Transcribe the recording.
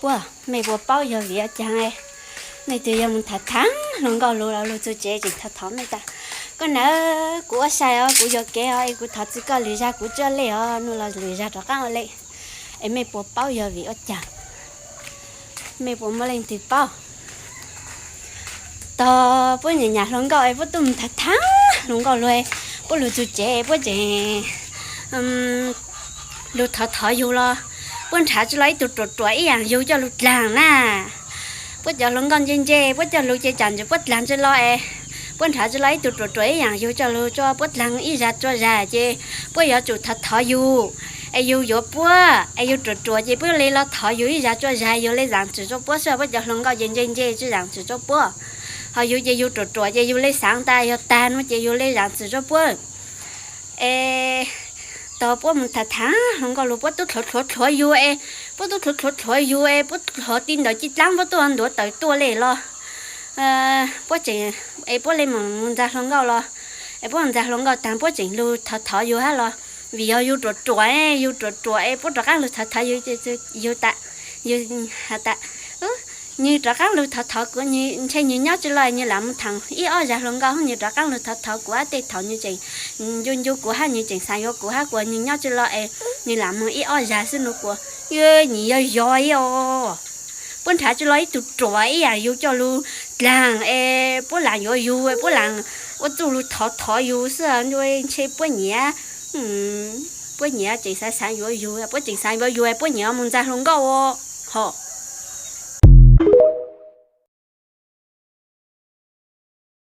Puab, mej puas paub yog vim ua caag? Mej twb yog mus tham tham hluas nkauj lug los lug txug tsev tseem thov thov mej tas, koj nawb, kuv ua sai os, kuv yuam kev os, es kuv thov txim koj lwm zag kuv tsuaj le os, nub los lwm zag rov qaab ua le. Es mej puas paub yog vim ua caag? Mej puas muaj leej twg paub? Tog puab nyam nyam hluas nkauj es puab tuaj mus tham tham hluas nkauj lug, puab lug txug tsev puab tseem lug thov thov yug los, puab nrhav tsi lo ib tug ruam ruam ib yaam yug coj lug dlaag na. Puab cov hluas nkauj ntse ntse puab coj lug ces tsam ntsis puab dlaag tsi lo es, puab nrhav tsi lo ib tug ruam ruam ib yaam yug coj lug tso puab dlaag ib zag tsuaj zag ces puab yuav tsum thov thov yug, es yug yuav puab, es yug ruam ruam ces puab le los thov yug ib zag tsuaj zag, yug le zaam txim rua puab xwb. Puab cov hluas nkauj ces ntse ntse tsi zaam txim rua puab, ho yug ces yug ruam ruam ces yug le xaav tas yog tag nuav ces yug le zaam txim rua puab. Es tog puab mus tham tham hluas nkauj lug puab tub thluav thluav thluav yug es, puab tub thluav thluav thluav yug es puab thluav ti ntawm ci dlaab puab tuaj ntuav tawm tuaj le los, puab tseem, es puab le mus ntxa hluas nkauj los, es puab mus ntxa hluas nkauj taag puab tseem lug thov thov yug hab los, vim yog yug ruam ruam, yug ruam ruam es puab rov qaab lug thov thov yug, yug tas, yug has tas, nwg rov qaab lug thov thov kuv, ntshe nwg nyob tsi lo nwg lam mus tham ib ob zag hluas nkauj, nwg rov qaab lug thov thov kuv hab tej thaum nwg tseem ncu ncu kuv hab nwg tseem xaav yuav kuv hab kuas nwg nyob tsi lo es nwg lam mus ib ob zag xwb nua kuas, nyias yog yog ib os. Puab nrhav tsi lo ib tug ruam ib yaam yug coj lug dlaag es puab lam yuav yug, puab lam ua txuj lug thov thov yug xwb, ntshe puab nyiav, puab nyiav tseem xaav xaav yuav yug, puab tseem xaav yuav yug puab nyiav mus ntxa hluas nkauj os.